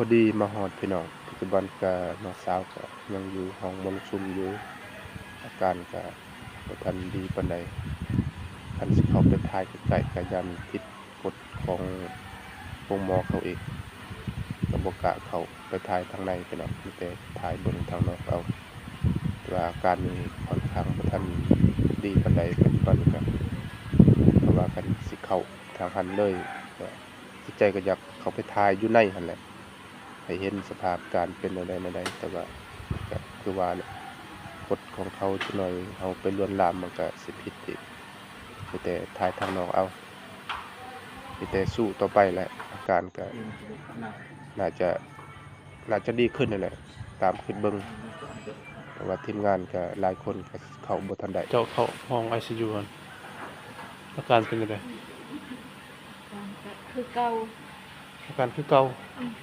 ພໍດີມາຮອດພີ່ນ້ອງ, ປັດຈຸບັນກະນ້ອງສາວກະຍັງຢູ່ຫ້ອງໝໍລະຊຸມຢູ່, ອາການກະບໍ່ທັນດີປານໃດ. ຄັນຊິເຂົ້າໄປຖ່າຍໃກ້ໆ ກະຢ້ານຜິດກົດຂອງໂຮງໝໍເຂົາອີກ, ກະບໍ່ກ້າເຂົ້າໄປຖ່າຍທາງໃນພີ່ນ້ອງ, ມີແຕ່ຖ່າຍເບິ່ງທາງນອກເອົາ. ແຕ່ວ່າອາການນີ້ຂ້ອນຂ້າງບໍ່ທັນດີປານໃດ, ປັດຈຸບັນກະ ເພາະວ່າຄັນຊິເຂົ້າທາງຫັ້ນເລີຍ ກະຈິດໃຈກະຢາກເຂົ້າໄປຖ່າຍຢູ່ໃນຫັ້ນແຫຼະ, ໃຫ້ເຫັນສະພາບການເປັນແນວໃດແນວໃດ, ແຕ່ວ່າກະຄືວ່າແຫຼະ ກົດຂອງເຂົາຈັກໜ້ອຍ ເຮົາໄປລວນລາມມັນກະຊິຜິດອີກ, ມີແຕ່ຖ່າຍທາງນອກເອົາ, ມີແຕ່ສູ້ຕໍ່ໄປແຫຼະ. ອາການກະໜ້າຈະ ໜ້າຈະດີຂຶ້ນຫັ້ນແຫຼະ ຕາມຄິດເບິ່ງ, ເພາະວ່າທີມງານກະຫຼາຍຄົນກະເຂົ້າບໍ່ທັນໄດ້. ເຈົ້າເຂົ້າຫ້ອງໄອຊີຢູຫັ້ນ ອາການເປັນຈັ່ງໃດ? ອາການກະຄືເກົ່າ. ອາການຄືເກົ່າ? ອືມ.